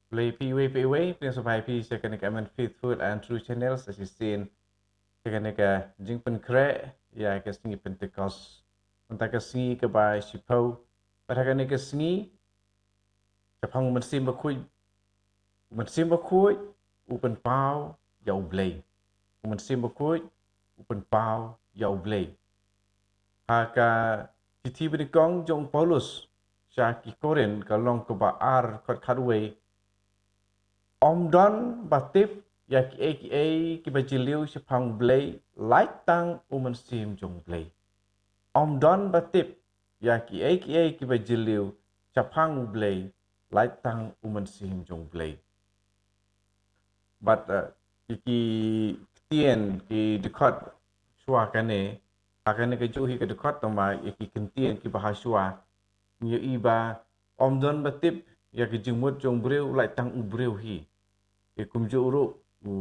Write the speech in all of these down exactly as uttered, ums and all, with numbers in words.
Khublei phi iwei pa iwei, pdiang sngewbha ïa phi sha kane ka M N Faithful and True Channel, sa shisien sha kane ka jingpynkhreh ïa ka sngi Pentecost. Mynta ka sngi kaba shiphew, bad ha kane ka sngi shaphang u Mynsiem Bakhuid, u Mynsiem Bakhuid u pynpaw ïa u Blei. U Mynsiem Bakhuid u pynpaw ïa u Blei. Ha ka shithi banyngkong jong u Paulus sha ki Korinth, ka lynnong kaba ar, dkhot khatwei: Ym don ba tip ïa kiei kiei kiba jylliew shaphang u Blei, lait tang u Mynsiem jong u Blei. Ym don ba tip ïa kiei kiei kiba jylliew shaphang u Blei, lait tang u Mynsiem jong u Blei. Bad, eh, ki, ki ktien, ki dkhot shuwa kane, ha kane kajuh hi ka dkhot, tangba ïa ki ktien kiba ha shuwa, ngi ïohi ba ym don ba tip ïa ka jingmut jong u briew, lait tang u briew hi. Te kumjuh ruh u,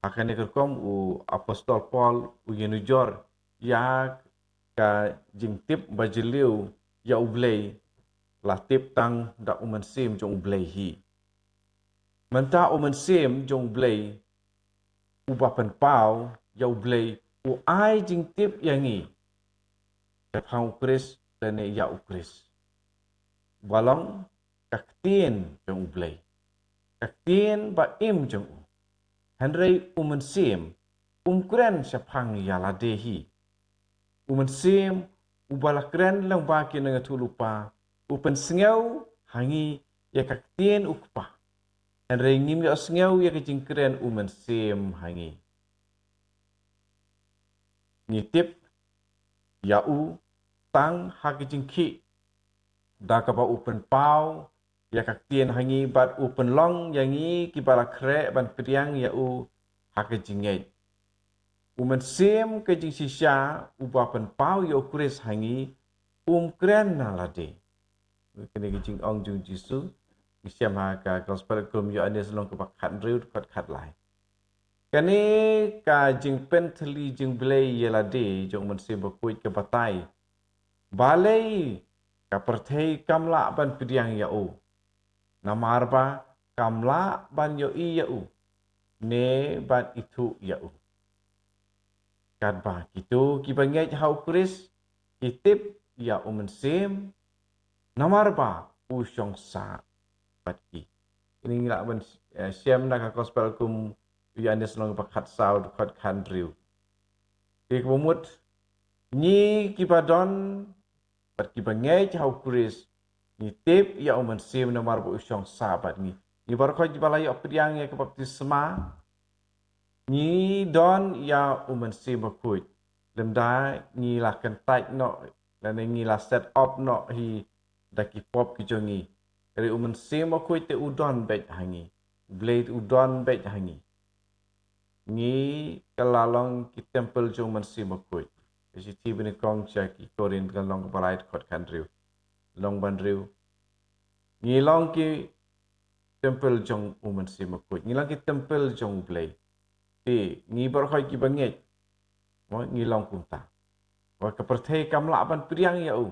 ha kane ka rukom u Apostol Paul u ïanujor ïa ka jingtip ba jylliew ïa u Blei, la tip tang da u Mynsiem jong u Blei hi. Mynta u Mynsiem jong u Blei uba pynpaw ïa u Blei u ai jingtip ïa ngi shaphang u Khrist lane ïa u Khrist, uba long ka ktien jong u Blei, ka ktien ba im jong u. Hynrei u Mynsiem um kren shaphang ïa lade hi. U Mynsiem uba la kren lyngba ki nongïathuhlypa u pynsngew ha ngi ïa ka ktien u Kpa. Hynrei ngim ïohsngew ïa ka jingkren u Mynsiem ha ngi. Ngi tip ïa u tang ha ka jingkhih, da kaba u pynpaw ïa ka ktien ha ngi bad u pynlong ïa ngi kiba la khreh ban pdiang ïa u ha ka jingngeit. U Mynsiem ka jingshisha uba pynpaw ïa u Khrist ha ngi um kren na lade. Kane ka jingong jong u Jisu, ngi shem ha ka Gospel kum u Ïoannis lynnong kaba khathynriew, dkhot khatlai. Kane ka jingpynthylli jingblei ïa lade jong u Mynsiem Bakhuid ka batai balei ka pyrthei kam lah ban pdiang ïa u, namar ba kam lah ban ïohi ïa u ne ban ithuh ïa u. Katba kito kiba ngeit ha u Khrist ki tip ïa u Mynsiem, namar ba u shong sah bad ki. Kine ngi lah ban, eh, shem na ka Gospel kum u Ïoannis lynnong ba khatsaw, dkhot khathynriew. Te kaba mut, ngi kiba don bad kiba ngeit ha u Khrist, ngi tip ïa u Mynsiem namar ba u shong sah bad ngi. Ngi baroh kiba la ïoh pdiang ïa ka baptisma, ngi don ïa u Mynsiem Bakhuid. Lymda ngi la kyntait noh lane ngi la set up noh hi da ki pop ki jong ngi, hynrei u Mynsiem Bakhuid te u don beit ha ngi. U Blei te u don beit ha ngi. Ngi ka la long ki templ jong u Mynsiem Bakhuid. Ka shithi banyngkong sha ki Korinth ka lynnong kaba lai, dkhot khathynriew, lynnong ba hynriew. Ngi long ki templ jong u Mynsiem Bakhuid. Ngi long ki templ jong u Blei. Te ngi baroh kiba ngeit, mo, ngi long kumta. Ba ka pyrthei kam lah ban pdiang ïa u,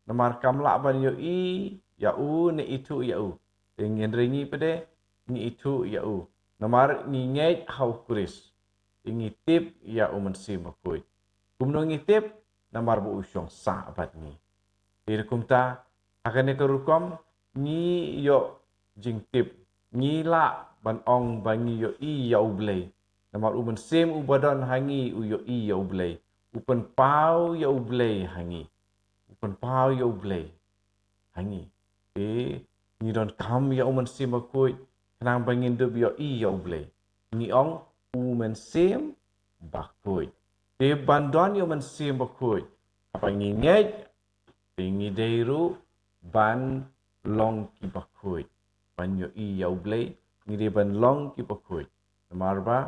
namar kam lah ban ïohi ïa u ne ithuh ïa u. Te ngi, hynrei ngi pat de ngi ithuh ïa u, namar ngi ngeit ha u Khrist. Te ngi tip ïa u Mynsiem Bakhuid. Kumno ngi tip? Namar ba u shong sah bad ngi. Te kumta, ha kane ka rukom ngi ïoh jingtip, ngi lah ban ong ba ngi ïohi ïa u Blei. Namar u Mynsiem uba don ha ngi u ïohi ïa u Blei, u pynpaw ïa u Blei ha ngi. U pynpaw ïa u Blei ha ngi. Te ngi donkam ïa u Mynsiem Bakhuid khnang ba ngin dup ïohi ïa u Blei. Ngi ong u Mynsiem Bakhuid. Te ban don ïa u Mynsiem Bakhuid, haba ngi ngeit, te ngi dei ruh ban long kiba khuid, ban ïohi ïa u Blei. Ngi dei ban long kiba khuid. Namar ba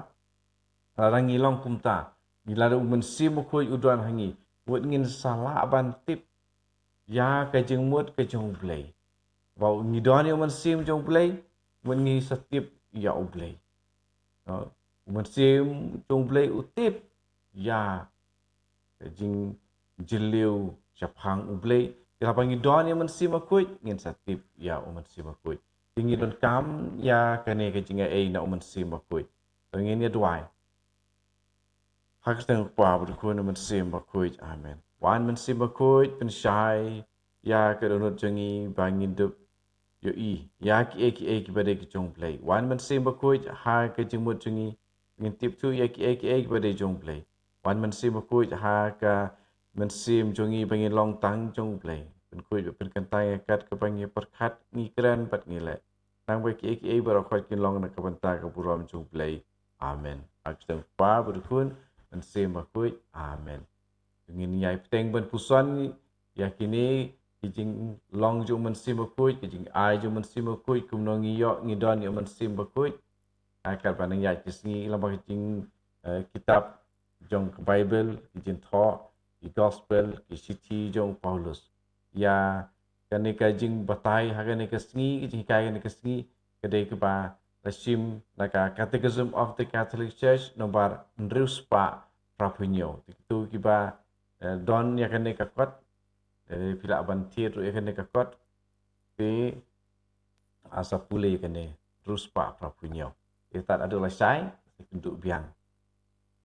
lada ngi long kumta, ngi, lada u Mynsiem Bakhuid u don ha ngi, wat ngin sa lah ban tip ïa ka jingmut ka jong u Blei. Ba ngi don ïa u Mynsiem jong u Blei, wat ngi sa tip ïa u Blei. No? U Mynsiem jong u Blei u tip ïa ka jingjylliew shaphang u Blei. Te haba ngi don ïa u Mynsiem Bakhuid, ngin sa tip ïa u Mynsiem Bakhuid. Te ngi donkam ïa kane ka jingai ei na u Mynsiem Bakhuid. To ngin ïa duwai. Ha ka kyrteng u Kpa bad u Khun bad u Mynsiem Bakhuid. Amen. Wan Mynsiem Bakhuid, pynshai ïa ka dohnud jong ngi ba ngin dup ïohi ïa kiei kiei kiba dei ki jong U Blei. Wan Mynsiem Bakhuid, ha ka jingmut jong ngi ngin tip thuh ïa kiei kiei kiba dei jong U Blei. Wan Mynsiem Bakhuid, ha ka mynsiem jong ngi ba ngin long tang jong U Blei. Pynkhuid bad pynkyntang ïa kat kaba ngi pyrkhat, ngi kren bad ngi leh. Nang ba kiei kiei baroh khoit kin long na ka bynta ka burom jong U Blei. Amen. Ha ka kyrteng u Kpa bad u Khun, Mynsiem Bakhuid. Amen. Ngin ïai bteng ban puson ïa kine ki jinglong jong u Mynsiem Bakhuid, ki jingai jong u Mynsiem Bakhuid, kumno ngi ïoh ngi don ïa u Mynsiem Bakhuid. Ha katba nang ïaid ki sngi, lyngba ki jing, eh, kitab jong ka Baibl, ki jingthoh, ki gospel, ki shithi jong u Paulus. Ïa kane ka jingbatai ha kane ka sngi, ka jinghikai kane ka sngi, ka dei kaba la shim na ka Catechism of the Catholic Church nombar hynriew spah phra phew hynñiew. Te kito kiba, eh, don ïa kane ka kot, eh, phi lah ban thied ruh ïa kane ka kot. Te sa pule ïa kane, hynriew spah phra phew hynñiew. Te tad haduh lashai sa ïakynduh biang.